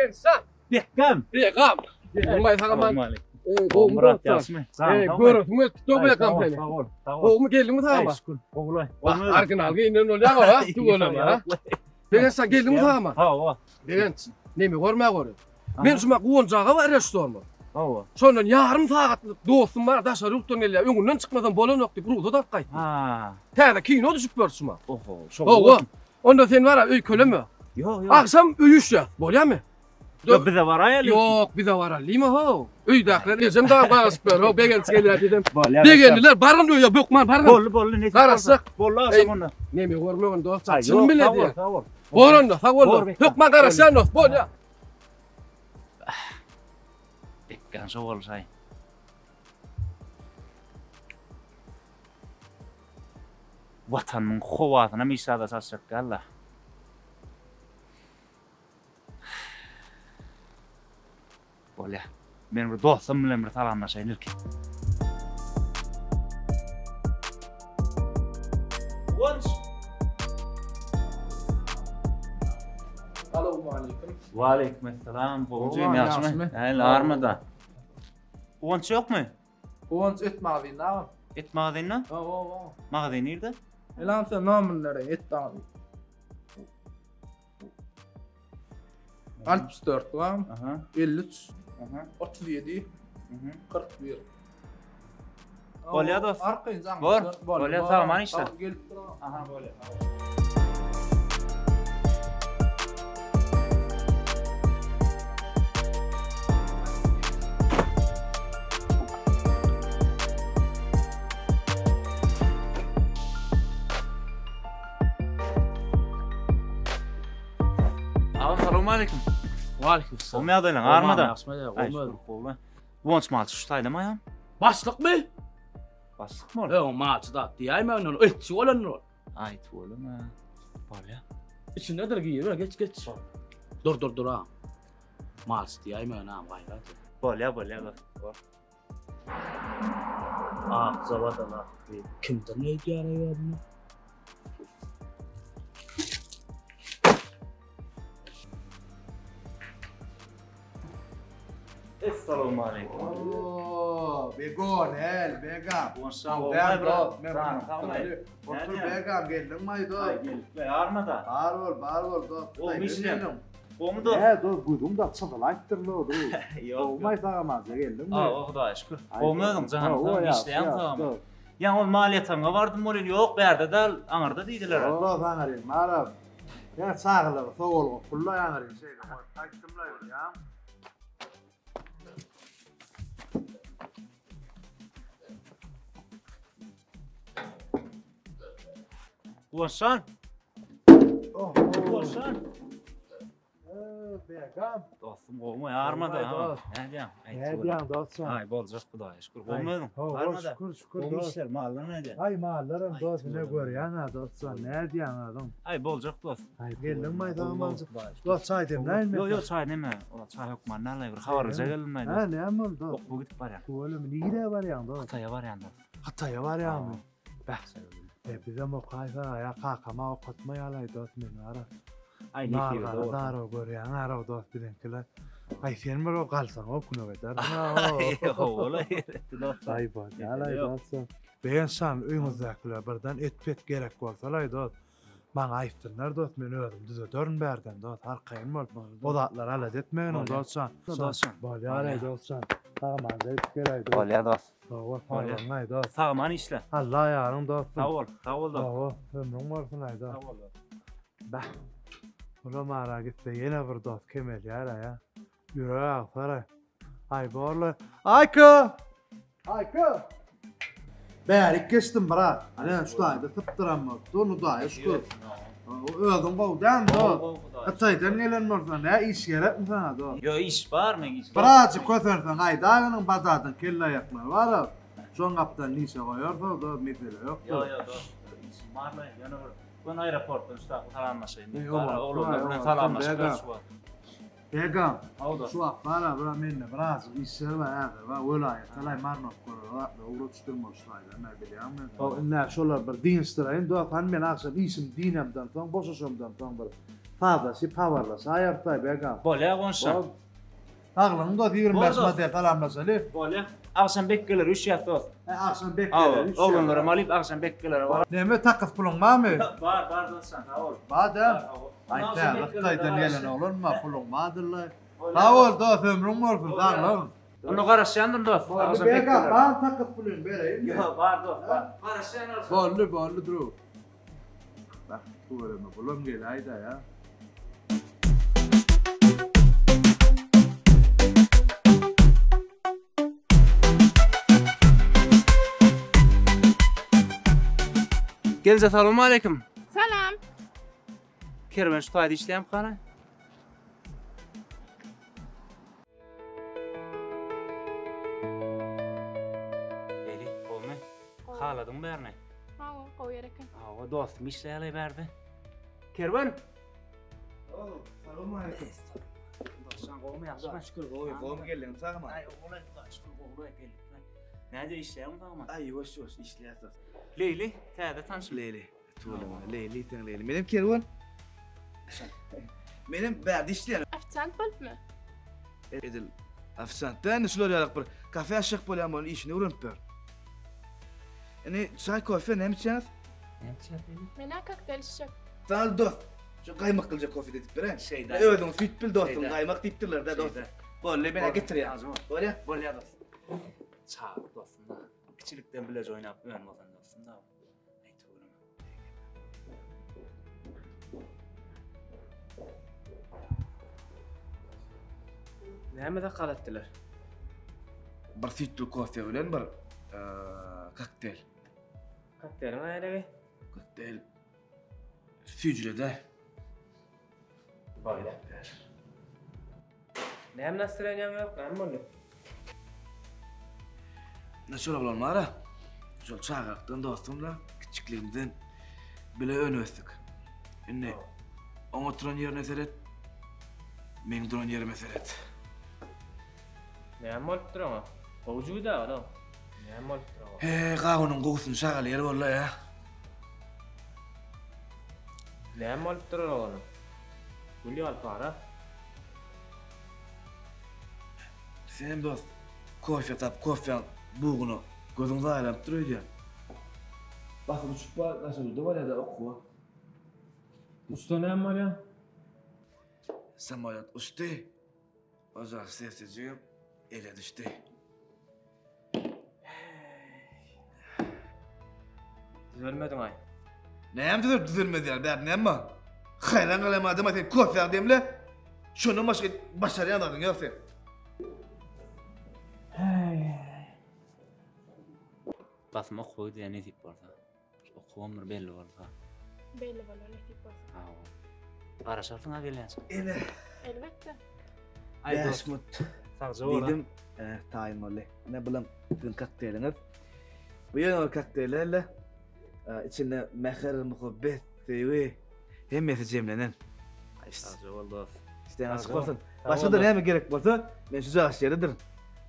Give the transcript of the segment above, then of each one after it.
Begençjan. Bekgam. Begam. Geldiňmi sag-aman? Eý, gowumy Murat dostlar? ýagşymy? Janyň Eý, sagmy? göresiň gelip tutdy Aý, Begam sag bol, seni. Sag bol, sag bol. Gowumy geldiňmi Aý, sag-aman? şükür, gowulaý. Bak, original geýinen bolýaň ha, tüweleme ha. Begençjan geldiňmi sag-aman? Hawa. Begenç, neme görmä görü. Men şuma Guwanjaga barýar şu sorma. Hawa. Şondan ýarym sagatlyk dostum bar, daşary ýurtdan gelýär. Öňünden çykmasam bolanok diýip rugsat alyp gaýtdy. Ha. Täze kino düşüp ber şuma. Oho, şo. Hawa. Onda sen bara öýkeleme. Ýok, ýok. Agşam öýüşýäs, bolýarmy? Ýok, bize baraýaly. Ýok, bize baralymy ho? Öýdäkiler ejem dagy garaşyp ber, ho, Begenç gelýär diýsem. Bolýar. Begendiler, baryn öýe, bökman baryn. Boldy, boldy, nesip Garaşsak. bolsa. Boldy agşam onda. Neme görmegin dost, Aý, çyn ýok, bile sag bol, diýýär. sag bol. Bor onda, sag bol. Bor, Bekjan. Hökman garaşýan dost, bolýar. Bekjan şo bolşaý. Watanyň howasynam hiç zada çalşjak däl-de. Bolýa. Men bir dostum bilen bir salamlaşaýyn ilki. Guwanç. Salowmaleýkim. Waleýkim esselam. Gowujym, Gowy, ýagşymy? ýagşymy? Äý, armada. Guwanç ýokmy? Guwanç et magazynda agam. Et magazynda? Hawa, hawa. Magazyn nirde? Elam sen nomerini bereýin, et magazyn. 64 agam. Aha. 53, Aha. 37, Mhm. 41. Bolýar dost. Arkaýyn jaň. Bor. Bolýar, sag aman işle. Gelip dur. agam. Aha, bolýar. Agam salowmaleýkim. Waleýkim salam. Gowy ýagdaýlaň, armada. Ýagşy, Aý, şükür, gowy. Guwanç malçy şu taýdamy aýam? Başlykmy? Başlykmy ol? Öň malçy zat diýäýme ondan, etçi bolandyr ol. Aý, tüweleme. Bolýa. Içindedir gir, geç geç. Dur dur dur ha. Malçy diýäýme onam gaýrat. Bolýa, bolýa, dost. Akja watan akdy. Kimdir ne öýdýär özüni? Essalamu aleýkum. Oo, Begonel, Begam. Guwançjan, Däm gowy dost, men Janyň sagmy? Otur Nädýäň? Begam, geldiňmi aý Aý, dost? gelip, armada. Bar bol, bar bol dost. Gowymy işleň? Gowymy dost? He dost gözüň da çyzylaýypdyr lo dur. Ýok. Gowmy sagamaja geldiňmi? Hawa, Hudaýa şükür. Gowmy özüň janyň Hawa, sagmy? ýagşy, Işleýäň ýagşy, sagmy? dost. Ýa ol mal ýatagyňa bardym welin, ýok, bärde däl, aňyrda diýdiler. Dost aňyryn, maram. Ýa çagalara sowalga pullaý aňyryn şeýle goýup gaýtdymlaý ýa. Guwançjan. Guwançjan. Begam. Dostum gowmy armada ha? Nädýäň? Nädýäň dostum? Aý boljak Hudaýa şükür. Gowmy özüň? Hawa, Armada. şükür, şükür Gowmy dost. işler, mallar nädýär? Aý mallaram Aý, dost ne tüweleme. görýäň ha dostum? Nädýäň özüň? Aý boljak dost. Aý geldiňmi aý Gowy, sagamanjyk? Hudaýa şükür. Dost çaý demläýinmi? Ýok, ýok çaý neme? Ola çaý hökman näle bir habarlyja geldim aý Ha, dost. näme boldy dost? Okuwa gidip barýan. Tüweleme nirä barýaň dost? Hytaýa barýan dost. Hytaýa barýaňmy? Bäh. E bizem okaýsa ýa kakama okatmaýalaý dost meni ara. Aý nesibe Nargara dost. daro görýäň ara dost biziňkiler. Aý sen bir o galsaň o kömek edersiň. Hawa, dost. Aý bolýalaý Ýok. dost. Begenç şan öýüňizdäkiler birden et pet gerek bolsalaý dost. Maňa aýtsynlar dost men özüm düzederin bärden dost arkaýyn bol. O zatlary alada etmegin Bolýar. dost şan. Dost şan. Bolýalaý dost şan. Sagaman edip gelaý dost. Bolýar dost. Hawa, Bolýar. saglygyň aý dost. Sagaman işle. Allah ýaryň dostum. Sag bol, sag bol dost. Hawa, ömrüň bolsun aý dost. Sag bol dost. Bah. Bulam ara gitse ýene bir dost kemelýär aý. Ýürek agsar aý. Aý borla. Aýka! Aýka! Bärik geçdim brat. Ana şu taýda sypdyran bolupdy. Ony daýa şükür. Özüň gowy dämi dost? Gowy, Hudaýa. Hytaýdan gelen bolsa nä iş gerekmi sana dost? Ýok, iş bar meň iş. bar. Birazjyk kösenseň aýdaýynyň badadyň kelle aýaklary bar. Şoň gapdan işe goýarsa dost mesele ýok. Ýok, ýok dost. Işim bar lan, ýöne bir gün aeroportdan şu taýda salamlaşaýyn. Ýok, Bar, ýok, oglanlar ýok, bilen ýok, salamlaşyp Begam. şu wagt. Begam. Hawa dost. Şu wagt bar ha, bira mende birazjyk işler bar häzir bar. Welaýatda laý Marnowkolara zatlar ugradyşdyrmaly şu taýdan, näme bilýäňmi? O indi şolar bir dynçdyraýyn dost, hany men agşam işim dinemden soň, boşaşamdan soň bir. Sazlaşyp habarlaşaýarys-aý begam. Bolýa goňşam. Bol. Saglygyň dost 25 Bol dost. model salamlaşaly. Bolýa. Agşam bekgeler üşýäs dost. He agşam Hawa, bekgeler üşýär. oglanlaram alyp agşam bekgelere bar. Neme takyz puluň barmy? Bar, bar dostjan, sag bol. Bar da. Aý täze Hytaýdan gelen oglanma puluň bardyr-laý. Sag bol dost ömrüň bolsun saglygyň. Onda garaşýandym dost. Boldy Agşam begam bekgeler. bar takyz pulyny bereýinmi? Ýok, bar dost, bar. Garaşýan agşam. Boldy boldy drug. Bak tüweleme bulam geläýdä ýa. Gelje salowmaleýkim. Salam. Kerwen şu taýda işleýämi hany? Eli, gowmy? Haladyňmy bärini? Hawa, gowy ýer eken. Hawa, dostum işleýäleý bärde. Kerwen! Salowmaleýkim. Dostjan gowmy, ýagşymy? Şükür gowy, gowmy geldiň sagmy? Aý, oglan, şükür gowry geldik. Näde işleýäň sagmy? Aý, ýuwaş ýuwaş işleýäs. Leýli, täze tanşym. Leýli. Tüweleme. Leýli sen Leýli. Menem Kerwen. Menem bärde işleýän. Ofisiant bolupmy? Edil ofisiant däl, şular ýalak bir kafe açjak bolýan bolun işini öwrenip ber. Indi çaý kofe näme içýäňiz? Näme içýäs Leýli? Men-ä kokteýl içjek. Sal dost. Şu gaýmaklyja kofe edip beräýin. Şeýda. Özüň süýt bil dostum, Şeýda. gaýmak diýipdirler-dä dost. Şeýda. Boldy, men getirýän. Bolýa? Bolýa dost. Çaga dostum da. Kiçilikden bileje oýnap önüp ozan dostum da. Näme zakaz etdiler? Bir süýtli kofe bilen bir kokteýl. Kokteýliň nädegi? Kokteýl süýjüli-dä. Bolýar. Näme nastreniýaň ýok, näme boldy? Ne şol oglan bar-a, şol çagalykdan dostum-da, kiçikligimizden bile öne-ösdük. Indi oň oturan ýerine seret, meň duran ýerime seret. Näme bolupdyr oňa? Gowy jübüd-ä ol-ow. Näme bolupdyr oňa? He, gawunyň gowusyny şagal ýer boldy-a. Näme bolupdyr ol oglana? Gül ýaly para. Senem dost, kofe tap, kofeň buguna gözüň zaýalanypdyr öýdýän. Basym uçup bar, Daşoguzda barýada okuwa. Uçsa näme bolýar? Samolýot uçdy, ojak sessizjigem ele düşdi. Düzelmediň-aý. Näme düzelip düzelmez ýaly bärde näme bar? Haýran galaýma adama sen kofe demle. Şondan başga başarýan zadyň ýok sen. Basym okuwa gidýär nesip bolsa. Okuwam bir belli bolsa. Belli bolar nesip bolsa. Hawa. Garaşarsyň-a gelýänçä. Ene. Elbetde. Aý Bäş dost. mut. Sagja bol. Diýdim, eh, taýyn boldy. Ine bulam siziň kokteýliňiz. Bu ýöne bir kokteýl däl-de, eh, içinde mähir, muhabbet, söýgi hemmesi jemlenen. Aý, Sagja bol dost. Işden açyk Sagja bol. bolsun. Sag Başga-da bol, näme gerek bolsa, men şu jagaş ýerdedir.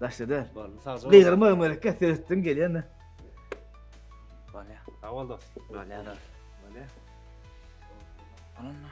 Daşda däl. Boldy, sagja bol. Gygyrmagym gerekkä, seretdim gelýän-de. Bolýa. Sag bol dost. Bolýa dost. Bolýa. Alanda.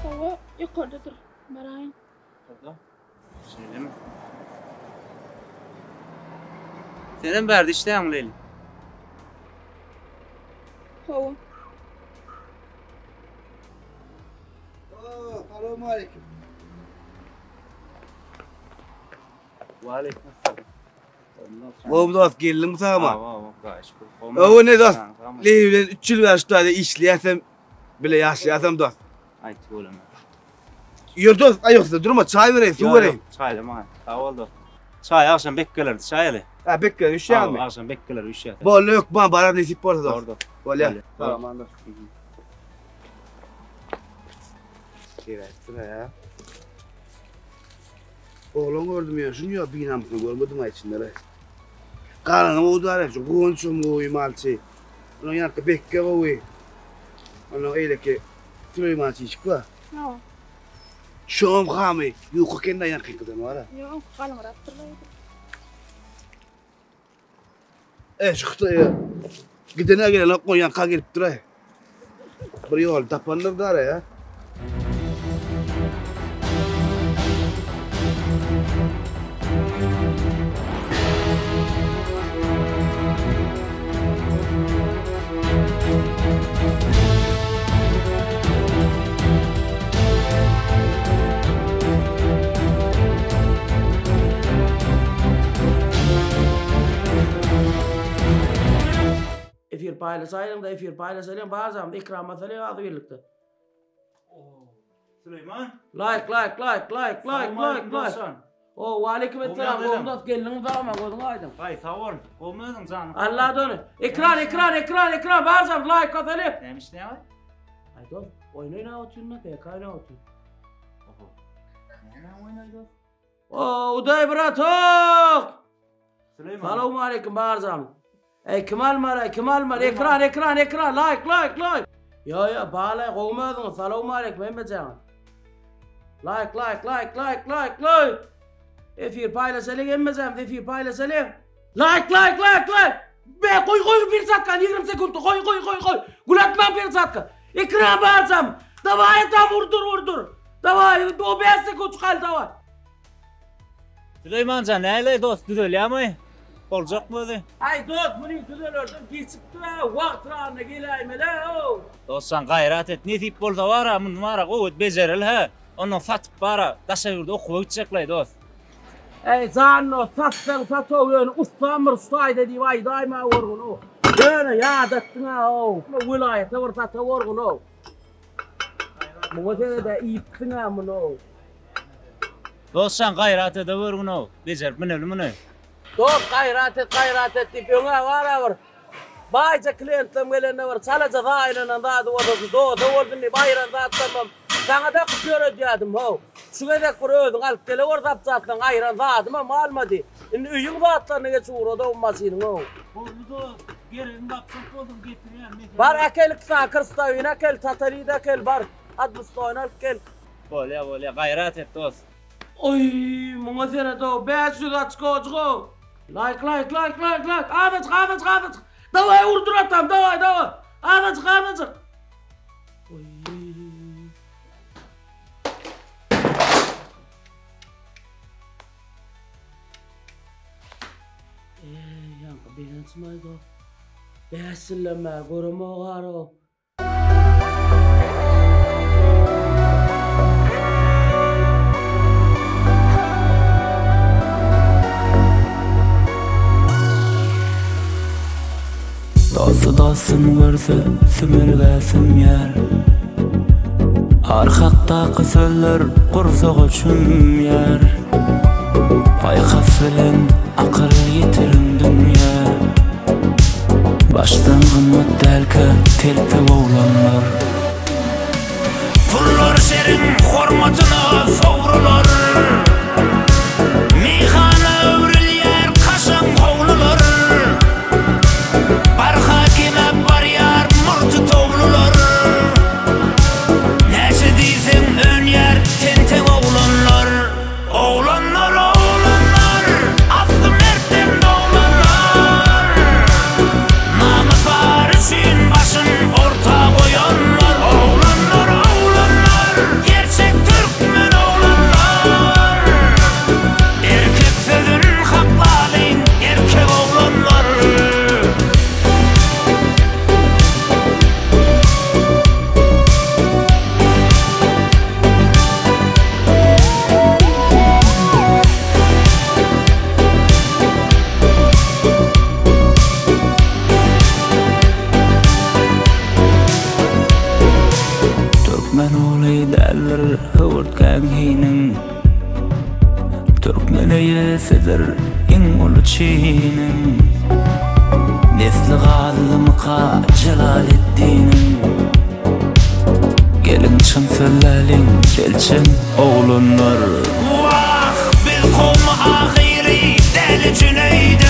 Hawa, ýokardadyr. Baraýyn. Ýokarda? Şeýlemi? Senem bärde işleýäňmi Leýli? Hawa. Salowmaleýkim. Waleýkim salam. Gowy dost, geldiňmi sagma? Hawa, hawa, Hudaýa şükür. Gowmy? Hawa, ne dost? Sagmy? Leýli bilen 3 ýyl bäri şu taýda işleýäsem, bile ýaşaýasam dost. Aýt bolama. Ýör dost, aýaksyz durma, çaý bereýin, suw bereýin. Çaýlama, sag bol dost. Çaý agşam bek gelerdi, çaý ele. Ha, bek geler, üşýäňmi? Agşam bek geler, üşýär. Boldy, hökman barar nesip bolsa dost. Boldy. Bolýar. Salam dost. Gerekdir ya. Oğlan gördüm ya, şunu ya binamısını görmedim ay içinde. Galany gowy däl, şu Guwançam gowy malçy. Onuň ýanky Bekge gowy. Onuň eýleki Süleýman çişik bar. Hawa. Şoňam hamy ýuka eken-dä ýankyňkydan bar-a. Ýok, galyňrakdyrlar. E şu Hytaýa gidene gelenok goýanka gelipdir-aý. Bir ýol tapandyr dara ýa. Efir paýlaşaýyň-da, efir paýlaşalyň, bar zam ekran basalyň azy birlikde. Süleýman. Like, like, like, like, like, like, like. O, waleýkim esselam, gowy dost, geldiňiz dagma, gözüň aýdyň. Haý, sag bol. Gowmy özüň janyň? Alla dony. Ekran, ekran, ekran, ekran, bar zam like basalyň. Näme işleýäň? Aý dost, oýun oýnap otyryn-da, PK oýnap otyryn. Oho. Näme oýnaý dost? O, Udaý bratok! Süleýman. Salowmaleýkim barzam. Eý kim almar eý kim almar ekran ekran ekran laýk laýk laýk. Ýo ýo balaý gowmy özüňiz salowmaleýkim hemmejaňyz. Laýk laýk laýk laýk laýk laýk. Efir paýlaşalyň hemmejamiz efir paýlaşalyň. Laýk laýk laýk laýk. Be goý goý perçatkany 20 sekuntda goý goý goý goý. Gül atmaň perçatka. Ekran barzam. Dawaý tam urdur urdur. Dawaý 5 sekund galdy dawaý. Süleýmanjan näleý dost düzelýärmi? Boljakmy özi? Aý dost muny düzelerden geçipdir-ä wagtyranda geläýmeli-ow. Dostjan gaýrat et nesip bolsa bara muny bara gowy et bejereli hä ondan satyp bara daşary ýurda okuwa gitjekleý dost. Äý jan dost satsaň satow ýöne ussam bir şutaýda diýip aýdaýma gorgunow. Ýöne ýadatdyň-a-ow. Welaýata bir sata gorgunow. Muňa sered-ä iýipsiň-ä muny-ow. Dostjan gaýrat edewürgin-ow, bejerip müneli muny. Dost gaýrat et, gaýrat et diýip öňä bar-a bir baýja klientlem gelende bir çalaja zaýalanan zady bolsa şu doda bolsun diýip aýyran zatlarymam saňa dakyp ýöredýädim-how. Şu gezek bir özüň alyp gelewer zapjatlaň aýyran zadymam galmady. Indi öýüň zatlaryny geç ugrad-ow maşynyň-ow. Boldy dost, geregiň tapjak bolsaň getirýän mesele. Bar äkel iki sany krstawini äkel, tatalidi äkel bar, adbustoýny alyp gel. Bolýa bolýa gaýrat et dos. Oý muňa seret-ow 500 oçkojyk-ow. Laýk laýk laýk laýk laýk azajyk azajyk azajyk dawaý urdur atam dawaý dawaý azajyk azajyk. Oý. Eee ýaňky begençmaýdo. Bäş ýyldan bäri göremok-arow. Dosty dostun görse sümülgä sümýär Ar hakdaky sözler gursaga çümýär Paýhas bilen akyl ýetiriň dünýä Başdan gymmat dälkä telpek oglanlar. Pullar şeriň hormatyna sowrular. Meýhana öwrülýär kaşaň howlular. Barha kemäp barýar murty towlular. Näçe diýseň önýär tentek oglanlar. Oglanlar oglanlar asly mertden doglanlar Namys ar üçin başyn orta goýanlar Oglanlar oglanlar gerçek türkmen oglanlar Erkek sözün haklalyň erkek oglanlar. Türkmen ogly däldir höwürtgäň hiniň Türkmen eýesidir iň uly çiniň Nesli galdymyka Jelaleddiniň Geliň çyn sözläliň selçeň oglanlar. Wah, biz kowmy ahyry däli Jüneýdiň.